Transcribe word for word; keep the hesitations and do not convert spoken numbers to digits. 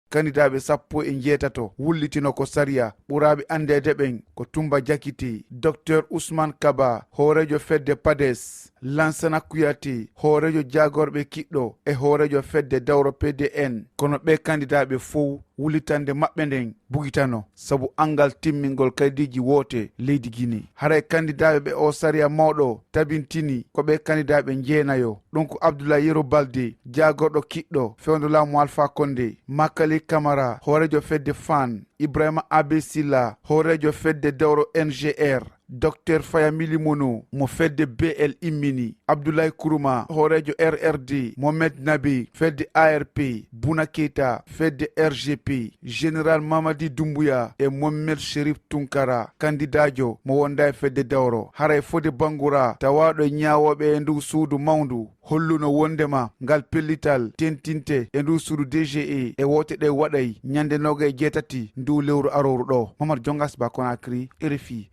kandidaaɓe sappo e njeetato wullitino ko sariya. Ɓuraaɓe anndeede ɓen ko Tumba Jakite, Docteur Ousmane Kaba, hooreejo fedde pades, Lansana Kuyate, hooreejo jaagorɓe kiɗɗo e hooreejo fedde dawro P D N. Kono ɓee kandidaaɓe fow, wullitande maɓɓe nden bugitano, sabu anngal timmingol kaydiiji woote leydi Gine. Haray kandidaaɓe ɓe oo sariya mawɗo tabintini ko ɓee kandidaaɓe jeenayo. Ɗum ko Abdoulaye Yero Balde, jaagorɗo kiɗɗo fewndo laamu Alpha Condé, Makali Camara, hooreejo fedde Fann, Ibrahima Abe Silla, hooreejo fedde dawro N G R, Docteur Faya Milimono mo fedde B L immini, Abdoulaye Kuruma, hooreejo R R D, Mohamed Nabi, fedde A R P, Buna Keita, fedde R G P, Général Mamadi Doumbouya e Mohamed Cherif Tunkara, kandidaajo mo wonda e fedde dawro. Haray Fode Bangura, tawaaɗo e ñaawooɓe e ndu suudu mawndu, holluno wondema ngal pellital tentinte e ndu suudu D G E e woote ɗe waɗay ñande noga e jeetati ndu lewru arowru ɗo. Momar Jongas Ba, Conakry, R F I.